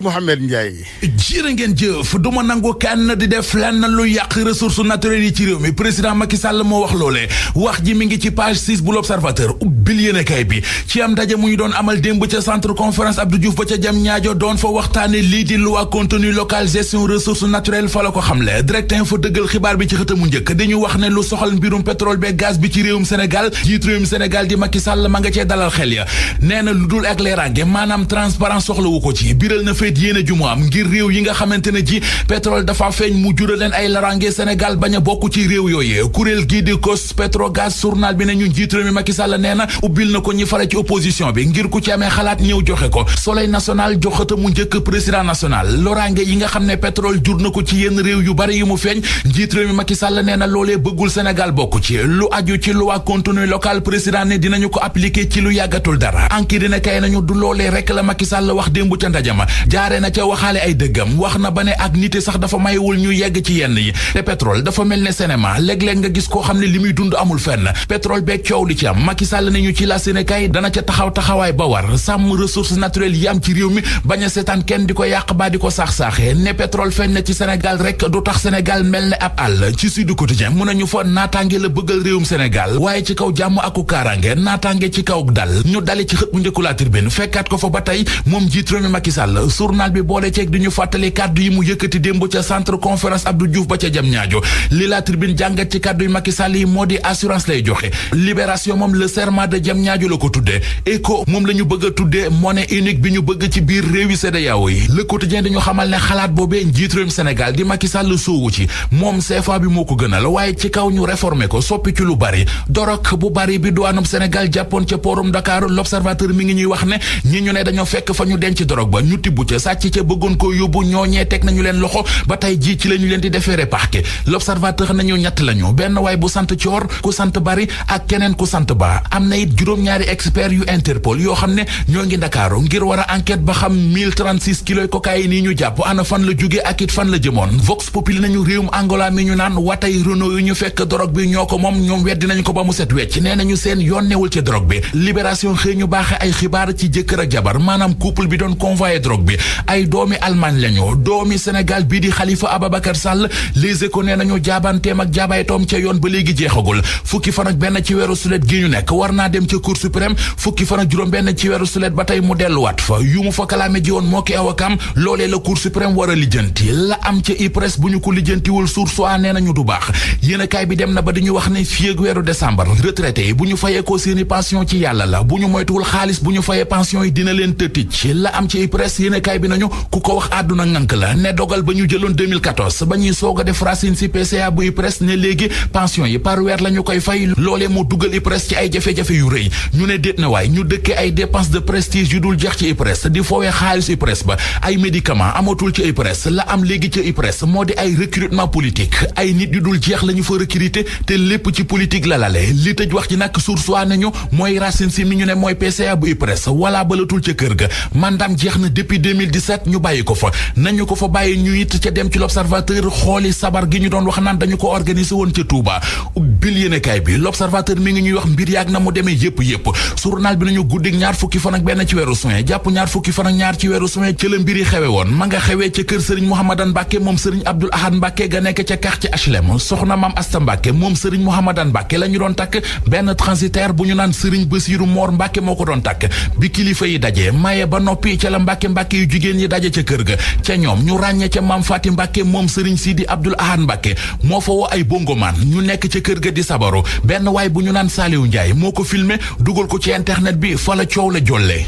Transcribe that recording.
Mohamed Ndiaye jërë ngeen jëf duma nangu kenn di def lenn lu yàq ressources naturelles yi ci réew mi président Macky Sall moo wax loolee wax ji mi ngi ci page 6 bu l'Observateur ubbil yéenekaay bi ci am ndaje mu ñu doon amal démb ca centre conférence Abdou Diouf ba ca Diamniadio doon fa waxtaane lii di loi contenu local gestion ressources naturelles fa la ko xamle Direct Info dëggal xibaar bi ci xëtamu njëkk dañu wax ne lu soxal mbirum pétrole be gaz bi ci réewum Sénégal jiit réewum Sénégal di Macky Sall ma nga cee dalal xel ya nee na lu dul ak leeraange maanaam transparence soxlawu ko ci biral na yéena ju mu am ngir réew yi nga xamante ne ji pétrole dafa feeñ mu jural leen ay larange Sénégal bañ a bokk ci réew yooyu kuréel gii di COS Petrogaz journal bi ne ñu njiit réew mi Macky Sall nee na ubbil na ko ñi fare ci opposition bi ngir ku ci amee xalaat ñëw joxe ko Soleil national joxata mu njëkk président national lorange yi nga xam ne pétrole jur na ko ci yenn réew yu bari yu mu feeñ njiit réew mi Macky Sall nee na loolee bëggul Sénégal bokk ci lu aju ci loi contenu local président ne dinañu ko appliquer ci lu yàggatul dara anki dina kay nañu du loolee rek la Macky Sall wax démb ca ndajama jaare na ca waxaale ay dëggam wax na ba ne ak nité sax dafa mayewul ñu yegg ci yenn yi te pétrole dafa mel ne cinéma léeg-léeg nga gis koo xam ne li muy dund amul fenn pétrole beeg coow li ci am Macky Sall ne ñu ci la Sénégal dana ca taxawaay ba war sàmm ressources naturelles yi am ci réew mi bañ a seetaan kenn di ko yàq ba di ko saax-saaxee ne pétrole feeñ na ci Sénégal rek du tax Sénégal mel ne ab àll ci Sud Quotidien mun nañu fa naataange la bëggal réewum Sénégal waaye ci kaw jàmm aku kaaraange naataange ci kaw dal ñu dali ci xët bu njëkku La Tribune fekkaat ko fa ba tey moom jiit réew mi Macky Sall journal bi boole ceeg di ñu fàttali kàddu yi mu yëkkati démb ca centre conférence Abdou Diouf ba ca Diamniadio li La Tribune jàngat ci kàddu yi Macky Sall yi moo di assurance lay joxe Libération moom le serment de Diamniadio la ko tuddee Eco moom la ñu bëgg a tuddee monnaie unique bi ñu bëgg ci biir réewi CEDEAO yi Le Quotidien dañu xamal ne xalaat boobee njiit réewum Sénégal di Macky Sall soowu ci moom CFA bi moo ko gënal waaye ci kaw ñu réformer ko soppi ci lu bari dorog bu bari bi douanum Sénégal jàppoon ca porum Dakar L'Observateur mi ngi ñuy wax ne ñi ñu ne dañoo fekk fa ñu denc dorog ba ñu tibb ca sàcc ca bëggoon ko yóbbu ñooñee teg nañu leen loxo ba tey jii ci la ñu leen di defeere parquet L'Observateur nañu ñett lañu benn waay bu sant Coor ku sant Bari ak keneen ku sant Ba am na it juróom-ñaari expert yu Interpol yoo xam ne ñoo ngi Ndakaaru ngir war a enquête ba xam 1036 kilos cocaïne yi ñu jàpp ana fan la jóge ak it fan la jëmoon Vox Populi nañu réewum Angola mi ñu naan watay Renault yu ñu fekk drogue bi ñoo ko moom ñoom weddi nañu ko ba mu set wecc nee nañu seen yoon newul ci drogue bi Libération xëy ñu baaxe ay xibaar ci jëkkër ak jabar maanaam couple bi doon convoyé drogue bi ay doomi Allemagne lañu doomi Sénégal bii di Khalifa Ababacar Sall Les Échos nee nañu jaabanteem ak jaabaytoom ca yoon ba léegi jeexagul fukki fan ak benn ci weeru sulet gi ñu nekk war naa dem ca Cour suprême fukki fan ak juróom benn ci weeru sulet ba tey mu delluwaat fa yu mu fa kalaame ji woon moo ki awakam loolee la Cour suprême war a lijjanti la am ca IPRES bu ñu ko lijjantiwul Source A nee nañu du baax yéenekaay bi dem na ba dañu wax ne fii ak weeru décembre retraité yi bu ñu fayee ko seeni pension ci yàlla la bu ñu moytuwul xaalis bu ñu fayee pension yi dina leen tëtij la am ci IPRES yéenekaay bi nañu ku ko wax àdduna ngank la ne dogal ba ñu jëloon 2014 ba ñuy soog a def racine ci PCA bu IPRES ne léegi pension yi par weer la ñu koy fay loolee moo dugal IPRES ci ay jafe-jafe yu rëy ñu ne déet na waay ñu dëkkee ay dépenses de prestige yu dul jeex ci IPRES di foowee xaalis IPRES ba ay médicaments amatul ci IPRES la am léegi ci IPRES moo di ay recrutement politique ay nit yu dul jeex la ñu fa recruter te lépp ci politique la lale li tëj wax ji nag Source A nañu mooy racine ci mi ñu ne mooy PCA bu IPRES wala balatul ca kër ga mandaam jeex na depuis 2017 ñu bàyyi ko fa nañu ko fa bàyyi ñu it ca dem ci L'Observateur xooli sabar gi ñu doon wax naan dañu ko organiser woon ca Touba ubbil yéenekaay bi L'Observateur mi ngi ñuy wax mbir yaag na mu demee yëpp journal bi nañu guddik ñaar fukki fan ak benn ci weeru juin jàpp ñaar fukki fan ak ñaar ci weeru juin ca la mbiri xewe woon ma nga xewee ca kër Serigne Mouhamadan Mbacke moom Serigne Abdoul Ahad Mbacke ga nekk ca quartier HLM soxna Maam Asta Mbacke moom Serigne Mouhamadan Mbacke la ñu doon takk benn transitaire bu ñu naan Serigne Bassirou Mor Mbacke moo ko doon takk bi kilifa yi daje maye ba noppi ca la Mbacke yu jigéen yi daje ca kër ga ca ñoom ñu ràññee ca Maam Faati Mbacke moom Serigne Sidi Abdoul Ahad Mbacke moo fa woo ay bongoman ñu nekk ca kër ga di sabaru benn waay bu ñu naan Saliou Ndiaye moo ko filmé dugal ko ci internet bi fa la coow la jolle